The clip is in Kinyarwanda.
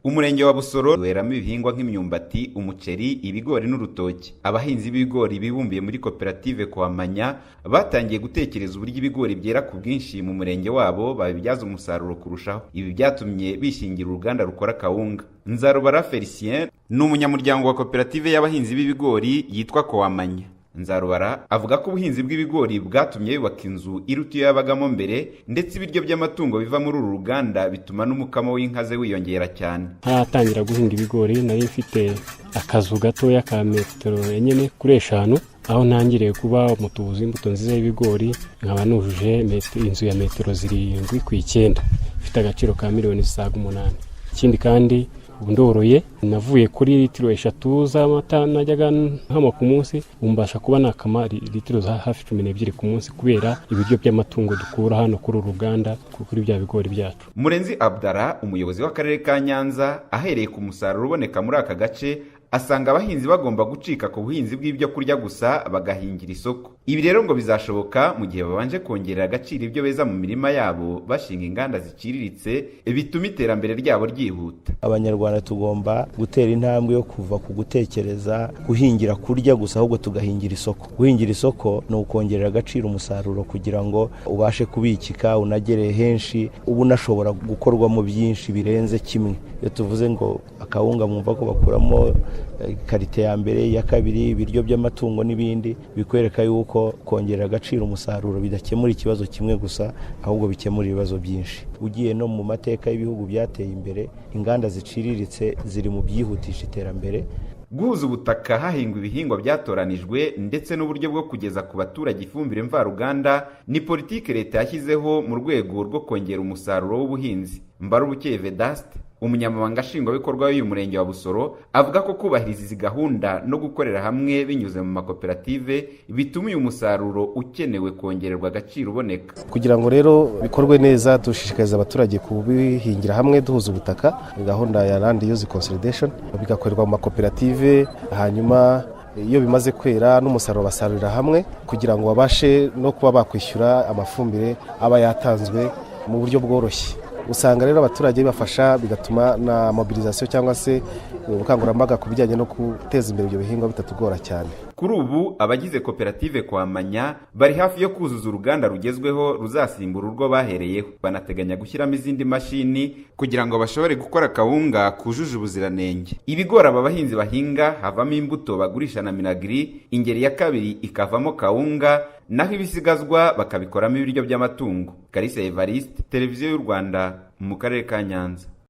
Umurenge wa Busoro weramo ibihingwa nk'imyumbati, umuceri, ibigori n'urutoki. Abahinzi b'ibigori bibumbiye muri koperative Kwamanya batangiye gutekereza uburyo ibigori byera ku bwinshi mu murenge wabo babibyaza umusaruro kurushaho. Ibi byatumye bishingira uruganda rukora kawunga. Nzarubara Felicien ni umunyamuryango wa koperative y'abahinzi b'ibigori yitwa Kwamanya. Nzarubara avuga ko ubuhinzi bw'ibigori bwatumye yubaka inzu iruta iyo yabagamo mbere, ndetse ibiryo by'amatungo biva muri uru ruganda bituma n'umukamo w'inka ze wiyongera cyane. Ntaratangira guhinga ibigori, nari mfite akazu gatoya ka metero 4 kuri 5. Aho ntangiriye kuba umutubuzi w'imbuto nziza y'ibigori, nkaba nujuje inzu ya metero 7 ku 9, ifite agaciro ka miliyoni zisaga 8. Ikindi kandi, ubu ndoroye. Navuye kuri litiro 3 z'amata najyaga nkama ku munsi, ubu mbasha kuba nakama litiro za hafi 12 ku munsi, kubera ibiryo by'amatungo dukura hano kuri uru ruganda, kuri bya bigori byacu. Murenzi Abdara, umuyobozi w'akarere ka Nyanza, ahereye ku musaruro uboneka muri aka gace, asanga abahinzi bagomba gucika ku buhinzi bw'ibyo kurya gusa, bagahingira isoko. Ibi rero ngo bizashoboka mu gihe babanje kongerera agaciro ibyo beza mu mirima yabo, bashinga inganda ziciriritse, bituma iterambere ryabo ryihuta. Abanyarwanda tugomba gutera intambwe yo kuva ku gutekereza guhingira kurya gusa, ahubwo tugahingira isoko. Guhingira isoko ni ukongerera agaciro umusaruro kugira ngo ubashe kubikika, unagere henshi, uba unashobora gukorwamo byinshi birenze kimwe. Iyo tuvuze ngo akawunga, mwumva ko bakuramo qualité ya mbere, iya kabiri, ibiryo by'amatungo n'ibindi, bikwereka yuko kongerera agaciro umusaruro bidakemura ikibazo kimwe gusa, ahubwo bikemura ibibazo byinshi. Ugiye no mu mateka y'ibihugu byateye imbere, inganda ziciriritse ziri mu byihutisha iterambere. Guhuza ubutaka hahingwa ibihingwa byatoranijwe, ndetse n'uburyo bwo kugeza ku baturage ifumbire mvaruganda, ni politiki leta yashyizeho mu rwego rwo kongera umusaruro w'ubuhinzi. Mbarubukeye Vedaste, umunyamabanga nshingwabikorwa w'uyu murenge wa Busoro, avuga ko kubahiriza izi gahunda no gukorera hamwe binyuze mu makoperative bituma uyu musaruro ukenewe kongererwa agaciro uboneka. Kugira ngo rero bikorwe neza, dushishikariza abaturage kubihingira hamwe, duhuza ubutaka, gahunda ya land use consolidation, bigakorerwa mu makoperative. Hanyuma iyo bimaze kwera n'umusaruro basarurira hamwe, kugira ngo babashe no kuba bakwishyura amafumbire aba yatanzwe mu buryo bworoshye. Usanga rero abaturage bibafasha, bigatuma na mobilisation cyangwa se ubukangurambaga ku bijyanye no guteza imbere ibyo bihingwa bitatugora cyane. Kuri ubu abagize koperative Kwamanya bari hafi yo kuzuza uruganda rugezweho ruzasimbura urwo bahereyeho. Banateganya gushyiramo izindi mashini kugira ngo bashobore gukora kawunga kujuje ubuziranenge. Ibigori aba bahinzi bahinga havamo imbuto bagurisha na Minagri, ingeri ya kabiri ikavamo kawunga, naho ibisigazwa bakabikoramo ibiryo by'amatungo. Kalisa Evariste, Televiziyo y'u Rwanda, mu karere ka Nyanza.